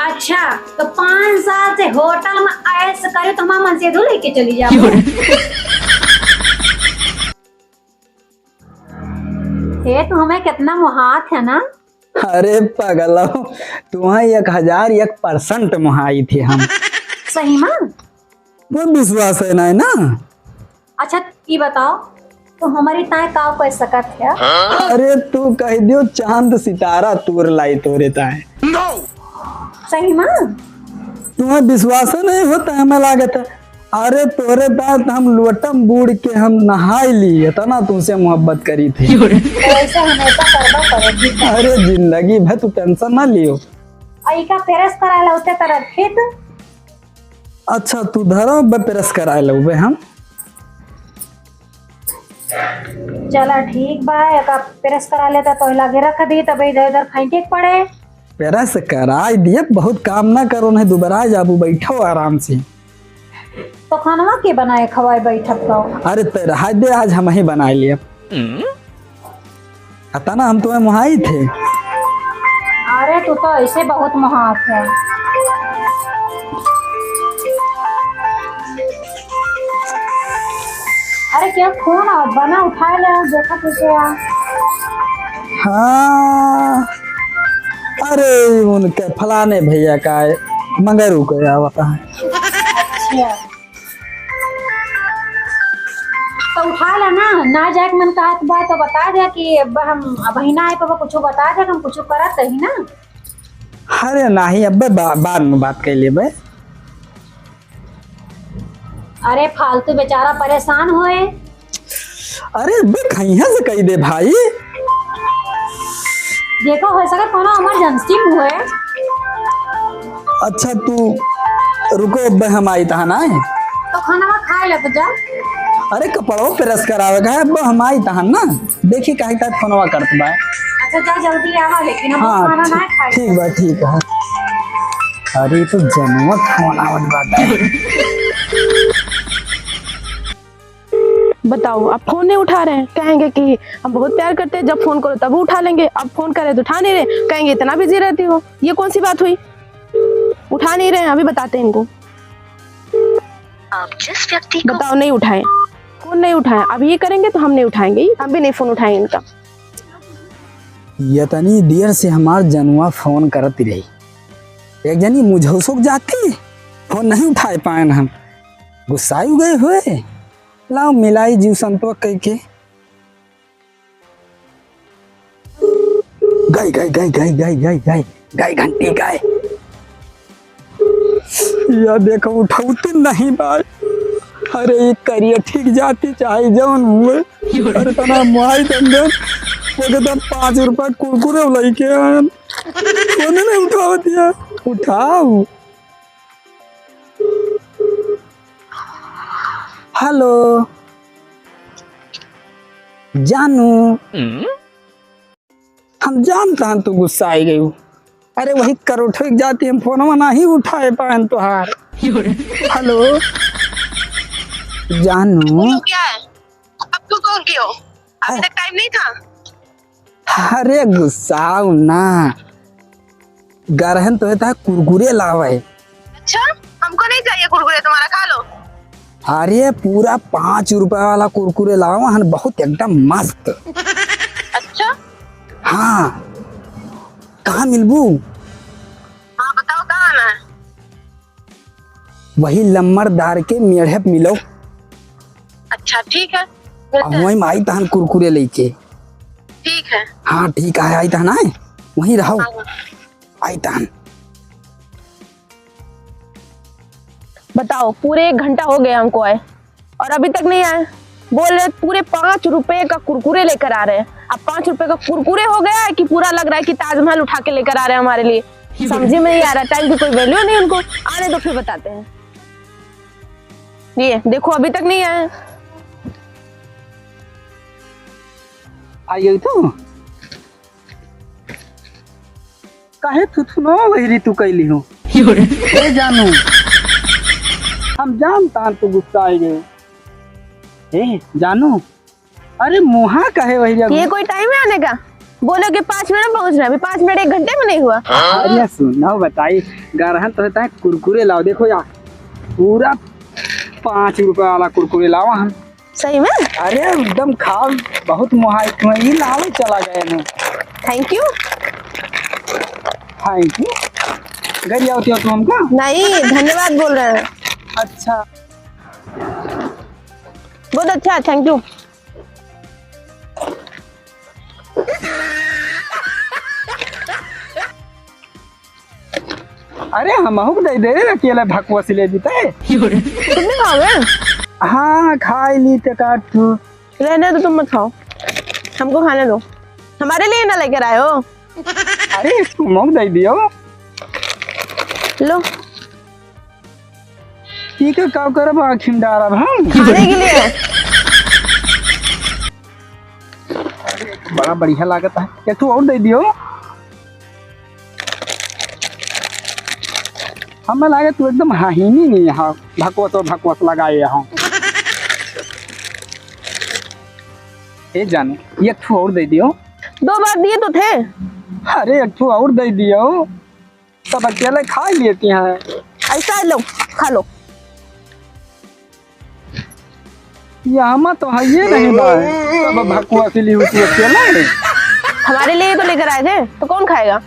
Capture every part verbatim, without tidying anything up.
अच्छा, तो पाँच साल से होटल में ऐश करी, तो हमार मनसेधू लेके चली जाओ। हे, तू हमें कितना मोहात है ना। अरे पगलो, तुम्हें एक हजार एक percent मोहाई थी हम। सही में? वो विश्वास है ना, है ना? अच्छा, ई बताओ, तू हमारी ताए का कर सकत है? अरे तू कह दियो चांद सितारा तोर लाई तोरे ताए। सही में? तुम्हें विश्वास नहीं होता है, हमें लागत है। अरे तोरे ताए तो हम लोटम बूड़ के हम नहाई ली, इतना तुमसे मोहब्बत करी थी। तो ऐसे हमेशा करबा करेगी। अरे जिंदगी भर तू tension ना लियो। और इका पेरस करा ला उते तरह खेत। अच्छा तू धरो, बे पेरस कराए लउबे हम। चला ठीक बा, एका पेरस करा लेता तो लागे रख दी, तब इधर उधर फेंके के पड़े। पेरस कराई दिए, बहुत काम ना करो, नहीं दुबरा जाबू, बैठो आराम से। तो खानवा के बनाए खवाए बैठब तो? अरे तो रहा दे, आज हम ही बनाए लिए। अतना हम तुम्हें मोहाई थे। अरे तू तो ऐसे बहुत मोहात है। अरे क्या फोन आवत बा ना, उठा ले, देखा कैसे आ। हाँ, अरे उनके फलाने भैया का है, मगर रुको आवता है। अच्छा। तो उठा ला ना, ना जाए के मन कहत बा तो बता दे कि अब हम अबही ना आए पाबा, कुछ बता दे, हम कुछ करत रही ना। अरे नाही, अब बा-, बाद में बात कर लेबे। अरे फालतू बेचारा परेशान होए। अरे बे खैया से कही दे भाई। देखो हो सके कोनो emergency में होए। अच्छा तू रुको, अब हम आई तहन आए। तो खाना खा ले तो जा। अरे कपड़ों प्रेस करावे का है, अब हम आई तहन ना। देखी काहे का फोनवा करत बा। अच्छा जा जल्दी आवा, लेकिन हम हाँ, खाना ना ठीक, खाए। ठीक बा, ठीक है। अरे तो जनुआ फोन आवत बाटे। बताओ, आप फोन नहीं उठा रहे हैं, कहेंगे कि हम बहुत प्यार करते हैं, जब फोन करो तब उठा लेंगे। अब फोन करे तो उठा नहीं रहे, कहेंगे इतना बिजी रहती हो, ये कौन सी बात हुई? उठा नहीं रहे हैं, अभी बताते हैं इनको। आप जिस व्यक्ति को बताओ, नहीं उठाए, फोन नहीं उठाए। अब ये करेंगे तो हम नहीं उठाएंगे, हम भी नहीं फोन उठाएंगे इनका। यतनी देर से हमार जनुआ फोन करत रही, एक जनी मुझौसुक जाती, फोन नहीं उठाए पाएन हम, गुस्साई गए हुए। लाओ मिलाई जीव संतोष कह के। गई, गई, गई, गई, गई, गई, गई, गई घंटी गई। या देखो उठौती नहीं बाय। अरे ये करिया ठीक जाती चाहे जौन हुए। अरे तना माई दंदन, वो एकदम पाँच रुपया कुरकुरे लइके आयन। फोन नहीं उठावत या। उठाओ। हेलो जानू, हम जानता हन तू गुस्सा आई गई। अरे वही करोठो एक जाती, हम फोनवा नहीं उठाए पाएन तोहार। हेलो जानू। बोलो, क्या है? अब तू कौन की हो? अभी अरे तक टाइम नहीं था? अरे गुस्साओ ना, गरहन तो है कुरकुरे लावे। अच्छा, हमको नहीं चाहिए कुरकुरे तुम्हारा, खा लो। अरे पूरा पाँच रुपया वाला कुरकुरे लावा हन, बहुत एकदम मस्त। अच्छा? हाँ, कहाँ मिलबू? हाँ बताओ, कहाँ आना है? वही लम्मरदार के मेढ़े पे मिलो। अच्छा ठीक है, मिलते हैं। वहीं आई तहन कुरकुरे लेके। ठीक है। हाँ ठीक है, आई तहन आए, वहीं रहो। हाँ। आई तहन। बताओ, पूरे एक घंटा हो गया हमको आए और अभी तक नहीं आए। बोल रहे पूरे पाँच रुपए का कुरकुरे लेकर आ रहे हैं। अब पाँच रुपए का कुरकुरे हो गया है कि पूरा लग रहा है कि ताजमहल उठा के लेकर आ रहे हैं हमारे लिए? समझ में नहीं आ रहा, टाइम की कोई वैल्यू नहीं उनको। आने दो, फिर बताते हैं। ये देखो, अभी तक नहीं आए। आई गई तू? काहे थुथुनवा वही ऋतु कैली हो? क्यों रे? ए जानू, हम जानता हन तू गुस्सा आई गए। ए जानू, अरे मुहा काहे वही ये कोई टाइम है आने का? बोलो कि पाँच मिनट में पहुँच रहे हैं, अभी पाँच मिनट एक घंटे में नहीं हुआ। अरे सुनो बताई, गरहन तो होता है, कुरकुरे लाओ। देखो यार, पूरा पाँच रुपए वाला कुरकुरे लावा हम। सही में? अरे एकदम खाओ, बहुत मोहाई तुम्हें, ये लावे चला गए ना। Thank you। Thank you। घर जाओ तो तुमका? नहीं, धन्यवाद बोल रहे हैं। अच्छा। बहुत अच्छा, thank you। अरे, हमहू के दे दे रे, अकेले भकुआ से ले जीते। तुम भी खाओगे? हाँ, खाई ली ते काट तू। रहने दो, तुम मत खाओ, हमको खाने दो। हमारे लिए ना लेकर आए हो? अरे, तुमहू के दे दियो। लो। ठीक है, का करब, आँखी में डारब हम। खाने के लिए। बड़ा बढ़िया लागत है, एक ठो और दे दियो। हमें लागे तू एकदम हाहिनी नहीं है, भकवस और भकवस लगाए हो। ए जाने, एक ठो और दे दियो। दो बार दिए तो थे। अरे, एक ठो और दे दियो। सब अकेले खा लेती हैं। ऐसा लो, खा लो। ये आमा तो है ये नहीं बा। सब भकुआ से ली होती अकेले। हमारे लिए तो लेकर आए थे, तो कौन खाएगा?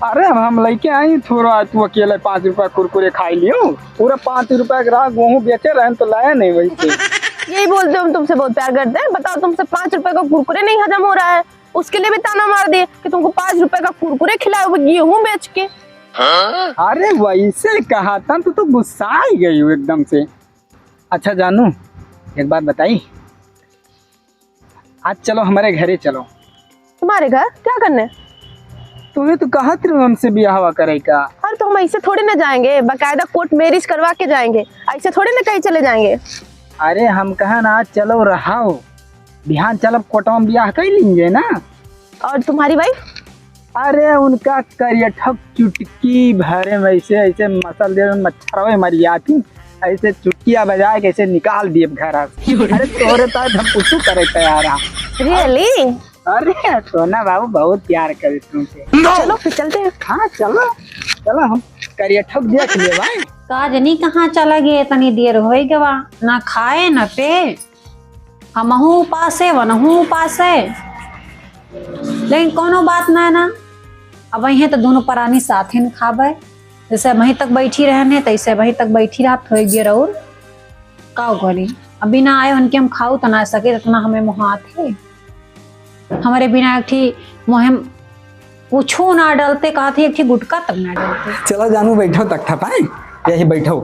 अरे, अब हम लेके आई थोड़ा, तू अकेले पाँच रुपया कुरकुरे खाई लियो। पूरा पाँच रुपया के रहा, गेहूं बेचे रहे तो लाया नहीं वही से। यही बोलते हो, हम तुमसे बहुत प्यार करते हैं। बताओ, तुमसे पाँच रुपए का कुरकुरे नहीं हजम हो रहा है, उसके लिए भी ताना मार दिए कि तुमको पाँच रुपए का कुरकुरे खिलाए, वो गेहूं बेच के। अरे वैसे कहा था, तू तो गुस्सा ही गई हो एकदम से। अच्छा जानू, एक बात बताई, आज चलो हमारे घरे चलो। तुम्हारे घर क्या करने? तुम्हें तो कहत रहो हमसे बियाहवा करे का। अरे तो हम ऐसे थोड़ी ना जाएंगे, बाकायदा कोर्ट मैरिज करवा के जाएंगे, ऐसे थोड़ी ना कहीं चले जाएंगे। अरे हम कहन आज चलो रहाओ, बिहान चलब कोर्टवा में बियाह कर लेंगे ना। और तुम्हारी वाइफ? अरे उनका करियठक चुटकी भरे में ऐसे ऐसे मसल दे, मच्छर होए मर जाती, ऐसे चुटकिया बजाए के ऐसे निकाल दिए घर से। अरे तोरे ताए हम कुछ करे तैयार हैं। Really? अरे सोना बाबू बहुत प्यार करे तुमसे। चलो फिर चलते हैं। हाँ चलो, चलो हम करियठक देख ले भाई। का जनी कहाँ चला गए, इतनी देर हो गवा, ना खाए ना पे। हमहू उपास है, वनहू उपास है, लेकिन कोनो बात ना है ना। अब अइहें तो दोनों परानी साथे न खाबे। जैसे अबहीं तक बैठी रहन है, तैसे अबहीं तक बैठी रहत होई गे रउर। का करी, अब बिना आए उनके हम खाऊ तो ना सके, इतना हमें मोहात है। हमारे बिना एक ठी मुँहे में कुछू ना डलते, कहत ही एक ठी गुटका तक ना डलते। चलो जानू बैठो तख्ता पाए, यही बैठो।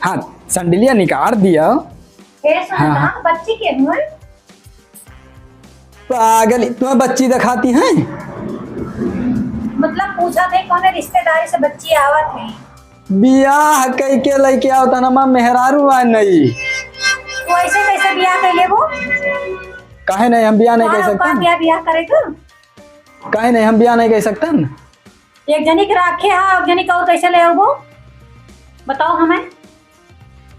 हाँ, संडिलिया निकाल दिया। ए, सुना हाँ, हाँ। बच्ची के हुए? पागल, तुम्हें बच्ची दिखाती हैं? मतलब पूछा थे कौन रिश्तेदारी से बच्ची आवत है? बियाह कई के लइके आवत है ना, माँ मेहरारू आ नहीं। तो ऐसे कैसे बियाह कर लेबो? काहे नहीं, हम बियाह नहीं कर सकते? बियाह, बियाह करे तो? काहे नहीं, हम बियाह नहीं कर सकते न? एक जनी के राखे हा, एक जनी के और कैसे ले आबो? बताओ हमें।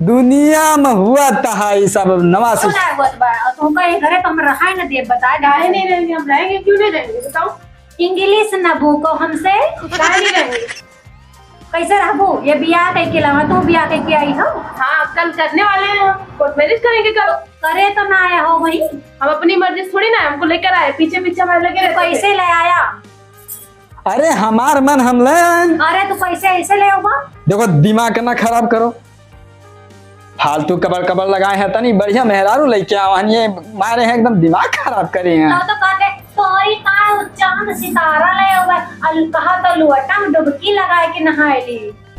दुनिया में हुआ तहा ई सब नवा से। ना हुआ बा, और तुमका ये घरे तो हम रहा ही ना दे, बताए ना। काहे नहीं रहेंगे, हम रहेंगे, क्यों नहीं रहेंगे, बताओ? English ना भूको हमसे। काहे नहीं रहेंगे? कैसे रहबो? ये बियाह कह के लावा, तू बियाह कह के आई हो? हाँ, कल करने वाले हैं हम, court marriage करेंगे कल। करे तो ना आया हो भाई। हम अपनी मर्जी से थोड़ी ना, हमको लेकर आए, पीछे पीछे हमारे लगे रहते थे। कैसे ले आया? अरे हमार मन हम ले आए। अरे तो कैसे ऐसे ले आवा? देखो दिमाग ना खराब करो, फालतू कबर कबर लगाए हैं, तनी बढ़िया मेहरारू लेके आवा, ये मारे हैं एकदम दिमाग खराब करे हैं। तो, तो कहते तोरी का चांद सितारा ले आवा, अल कहा तो लोटा में डुबकी लगाए के नहाए ली।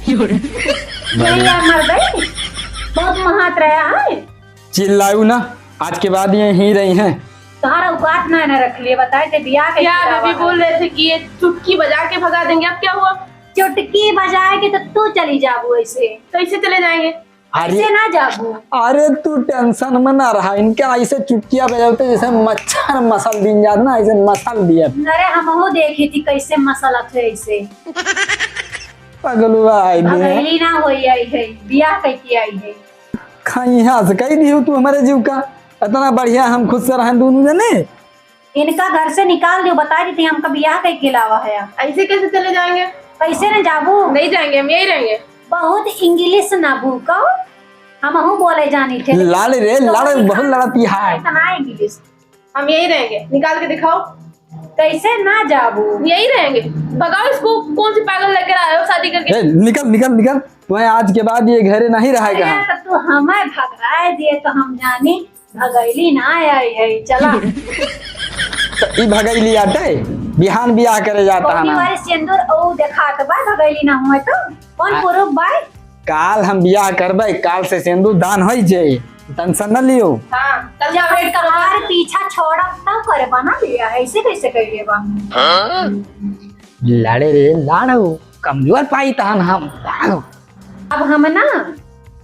यही यार मर गई, बहुत महात रहा है। चिल्लाऊ ना, आज के बाद यहीं रही हैं। तोहरा औकात ना, ना रख लिए, बताए थे बियाह के क्या? अभी बोल रहे थे कि ये चुटकी बजा के भगा देंगे, अब क्या हुआ? चुटकी बजाए के तो तू चली जाबू ऐसे। कैसे चले जाएंगे? अरे, ऐसे ना जाबू। अरे तू tension में ना रहा, इनके ऐसे चुटकिया बजाते जैसे मच्छर मसल दिन जात ना, ऐसे मसल दिया। अरे हमहू देखी थी कैसे मसलत है ऐसे। पगलुआ आई दे। भगैली ना होई आई है, बियाह कह के आई है। खाई यहाँ से कही दी हो तू हमारे जीव का, इतना बढ़िया हम खुश से रहें दोनों जने। इनका घर से निकाल दियो, बता दी थी हमका बियाह कइके लावा है। ऐसे कैसे चले जाएंगे? कैसे न जाबू? नहीं जाएंगे, हम यही रहेंगे। बहुत इंग्लिश ना भूको, हमहू बोले जानी थे। लड़ रे, तो लड़, बहुत लड़ती है। इतना इंग्लिश। हम यही रहेंगे, निकाल के दिखाओ। कैसे ना जाबू? यही रहेंगे। भगाओ इसको, कौन सी पागल लेकर आए हो शादी करके? ए, निकल, निकल, निकल। तुम्हें आज के बाद ये घरे नहीं रहे अरे, कहा। तो तू हमें भगाए दिए तो हम जानी भगैली ना आई है, चला। तो ई भगैली आटे, बिहान बियाह करे जाता है कौनी ना। वाली सिंदूर ओ देखात बा, भगैली ना हुए तो कौन आ- पुरुष बा? काल हम बियाह करबे, काल से सिंदूर दान होई जे, टेंशन न लियो। हाँ, कल जब जाओ। एक बार पीछा छोड़ब तब करे बा ना बियाह, ऐसे कैसे करिए बा? लड़े रे लाड़ो, कमजोर पाई तहन हम। अब हम ना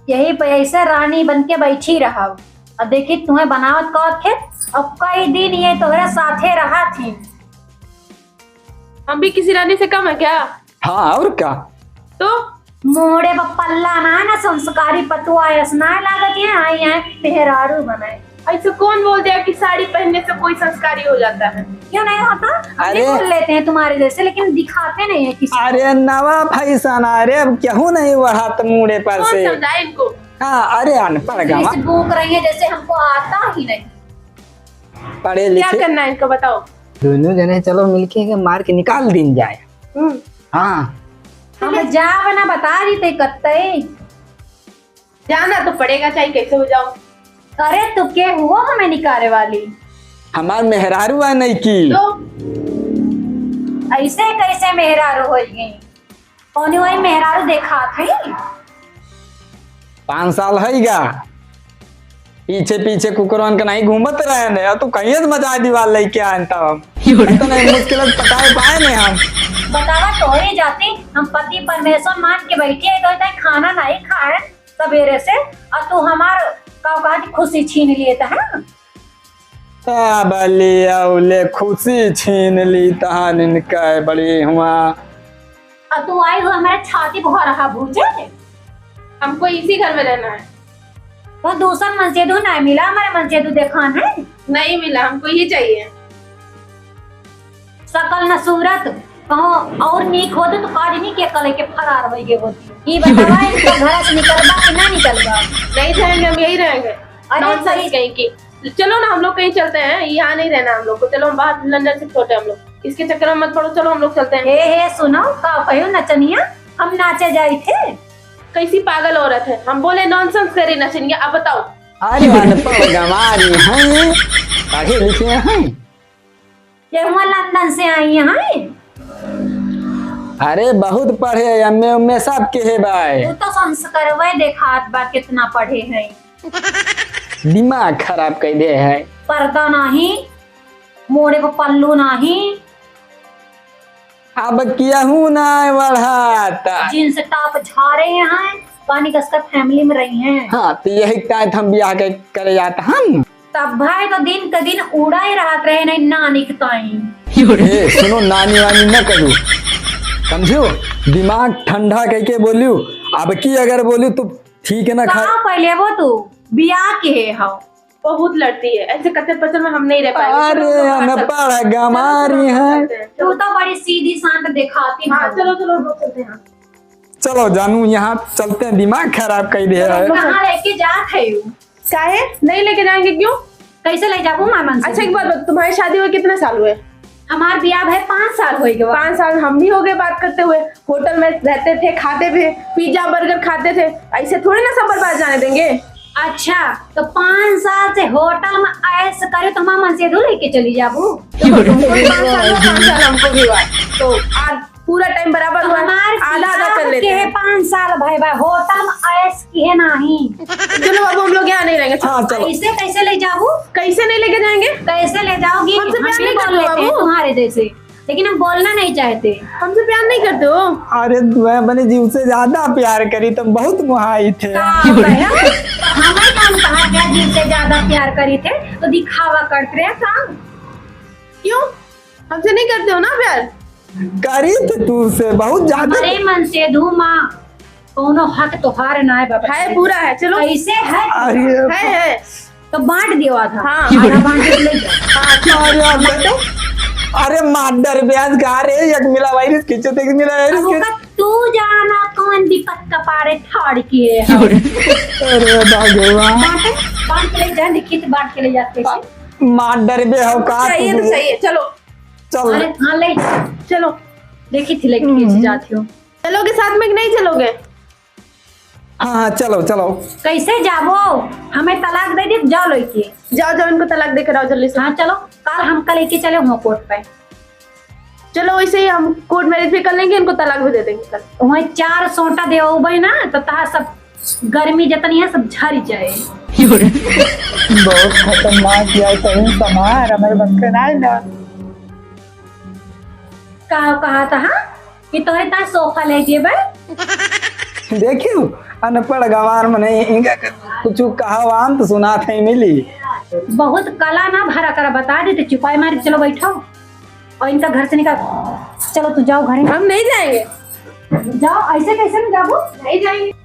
यही पे ऐसे रानी बन के बैठी रहब। अब देखी तुम्हें बनावत कौत खेत, अब कई दिन ये तोहरे साथे रहा थी। हम भी किसी रानी से कम है क्या? हाँ, और क्या? तो? मोड़े पर पल्ला ना है ना, संस्कारी पतुआ ऐसा ना लागत है, आई यहाँ मेहरारू बनाए। ऐसे कौन बोल दिया कि साड़ी पहनने से कोई संस्कारी हो जाता है? क्यों नहीं होता? हम भी अरे। बोल लेते हैं तुम्हारे जैसे, लेकिन दिखाते नहीं है किसी को। अरे नवा फैशन, अरे अब केहू नहीं बढ़त मूड़े पर कौन से। समझाए इनको? हाँ, अरे अनपढ़ इंग्लिश गंवा। भूक रही है जैसे हमको आता ही नहीं। पढ़े क्या लिखे। करना है इनको बताओ। दोनों जने चलो मिलके के मार के निकाल दीन जाए। हम्म। हाँ। हम जाब ना बता दी ते कत्ते। जाना तो पड़ेगा, चाहे कैसे हो जाओ। अरे, तू के हुआ हमें निकाले वाली? हमार मेहरारू है नहीं की। तो? ऐसे कैसे मेहरारू हो गई? कौन वही मेहरारू देखा थे? पाँच साल है गा। पीछे पीछे कुकुरन के नहीं घूमत रहे ने, और तू कहीं से मजा दीवार लेके आए तब। इतने मुश्किल से पटाए पाए ने हम। बतावा तोहरे जाती, हम पति परमेश्वर मान के बैठे हैं, तो इतना खाना नहीं खाए सवेरे से, और तू हमार का कहा कि खुशी छीन लिए त है। आ बली औले खुशी छीन ली तहान इनका बड़ी हुआ। अब तू आई हो हमारे छाती बुखार रहा भूजे। हमको इसी घर में रहना है। वो दूसर मंसेधू नहीं मिला, हमारे मंसेधू देखान है। नहीं मिला, हमको ये चाहिए। सकल न सूरत, कहो और नीक होत तो काज नहीं के कले के फरार होई गे होती। ई बतावा इनका घर से निकलबा कि ना निकलबा? नहीं जाएंगे, हम यही रहेंगे। अरे नॉनसेंस सही। कहीं की। चलो ना, हम लोग कहीं चलते हैं, यहाँ नहीं रहना हम लोग को। चलो, हम बाहर लंदन शिफ्ट होते हैं हम लोग। इसके चक्कर में मत पड़ो, चलो हम लोग चलते हैं। हे, हे, सुनो, का कहो नचनिया, हम नाचे जाई थे। कैसी पागल औरत है, हम बोले नॉनसेंस करे नचनिया, अब बताओ। अरे अनपढ़ गंवारी हैं, पढ़े लिखे हैं। ये हुआ लंदन से आई हैं। अरे बहुत पढ़े, एमए उमए सब के है भाई। तू तो संस्कारवे देखात बा, कितना पढ़े है। दिमाग खराब कर दे है। पर्दा नहीं, मोड़े पर पल्लू नहीं। अब केहू ना बढ़ाता। जींस टॉप झारे हैं, पानी कसकर फैमिली में रही हैं। हाँ, तो यही टाइट हम बियाह के करे जात हम। तब भाई तो दिन के दिन उड़ा ही रहत रहे नहीं नानी के ताई। ए, सुनो, नानी वानी न करू, समझो, दिमाग ठंडा कह के बोलियो। अब की अगर बोलियो तो ठीक है ना, खा- कहाँ पहले वो तू बियाह के है हो? बहुत लड़ती है, ऐसे कच्चे पचल में हम नहीं रह पाएंगे। अरे, चलो, हम लोग बाहर चलते हैं। अनपढ़ गंवारी चलो, चलो, हैं। चलते हैं। तू तो बड़ी सीधी शांत दिखाती हाँ, हो। चलो, चलो, हम लोग चलते हैं। चलो जानू, यहाँ चलते हैं, दिमाग खराब कर दे है। कहाँ लेके जात है यू? काहे? नहीं लेके जाएंगे, क्यों? कैसे ले जाबू मामा से? अच्छा, एक बात बता, तुम्हारी शादी हुए कितने साल हुए? हमार बियाह भए पाँच साल हो गए। पाँच साल हम भी हो गए बात करते हुए। होटल में रहते थे, खाते थे, पिज्जा बर्गर खाते थे, ऐसे थोड़ी ना सब बर्बाद जाने देंगे। अच्छा, तो पाँच साल से होटल में ऐश करे तो मामा से दो लेके चली जाबू। तो तुमको भी पाँच साल हुआ, पाँच साल हमको भी हुआ, तो आज पूरा टाइम बराबर हुआ, हमार आधा आधा कर लेते हैं। पाँच साल भाई भाई होटल में ऐश किहे नहीं। चलो बाबू, हम लोग यहाँ नहीं रहेंगे। हाँ, चलो। ऐसे कैसे ले जाबू? कैसे नहीं लेके जाएंगे? कैसे ले जाओगी? हमसे प्यार नहीं करते हो बाबू? तुम्हारे जैसे, लेकिन हम बोलना नहीं चाहते। हमसे प्यार नहीं करते हो? अरे, मैं अपने जीव से ज्यादा प्यार करी, तुम बहुत मुहाई थे। का कहे? हमें कौन कहा क्या जीव से ज्यादा प्यार करी थे? तो दिखावा करते रहे काम। क्यों? हमसे नहीं करते हो ना प्यार? करी थे तू से बहुत ज्यादा। अरे मन से धूमा, कोनो हक तोहार ना है बाबा। है, पूरा है, चलो। कैसे है? अरे है, है। तो बांट दियो आधा। हाँ। आधा बांट के ले जा। हाँ, अच्छा। अरे, अरे, अरे, मार डर ब्याज गा रे, एक मिला वायरस खींचे, एक मिला वायरस अब खींचे। ओका तू जाना कौन विपत कपारे ठाड़ के है। अरे भगवान। बांट, बांट के ले जा, लिखित बांट के ले जाते हैं। मार डर बे हो का चाहिए तू? तो चाहिए, चलो। चल। अरे, हाँ, ले, चलो। देखी थी, लेके हम्म। कैसे जाती हो। चलोगे साथ में कि नहीं चलोगे? हाँ, हाँ, चलो, चलो। कैसे जाबो? हमें तलाक दे दी, जाओ लेके। जाओ, जाओ, इनको तलाक दे कर आओ जल्दी से। हाँ, चलो, कल हमका लेके चले हुआ कोर्ट पे। चलो, वैसे ही हम कोर्ट मैरिज भी कर लेंगे, इनको तलाक भी दे देंगे कल। वहीं चार सोटा देवे ना, तो तहार सब गर्मी जितनी है, सब झर जाए। बहुत खतरनाक यार, सही समार, हमारे बस के ना है ना। का कहा था, हाँ? कि तोहरे तार सोफा ले जेबे। देखियो, अनपढ़ गंवार मने इनका कुछ कहावान तो सुनात है मिली। बहुत कला ना भरा करा, बता देते, चुपाई मार के चलो बैठो और इनका घर से निकाल। चलो, तू जाओ घरे। हम नहीं जाएंगे। जाओ, ऐसे कैसे नहीं जाबो? नहीं जाएंगे।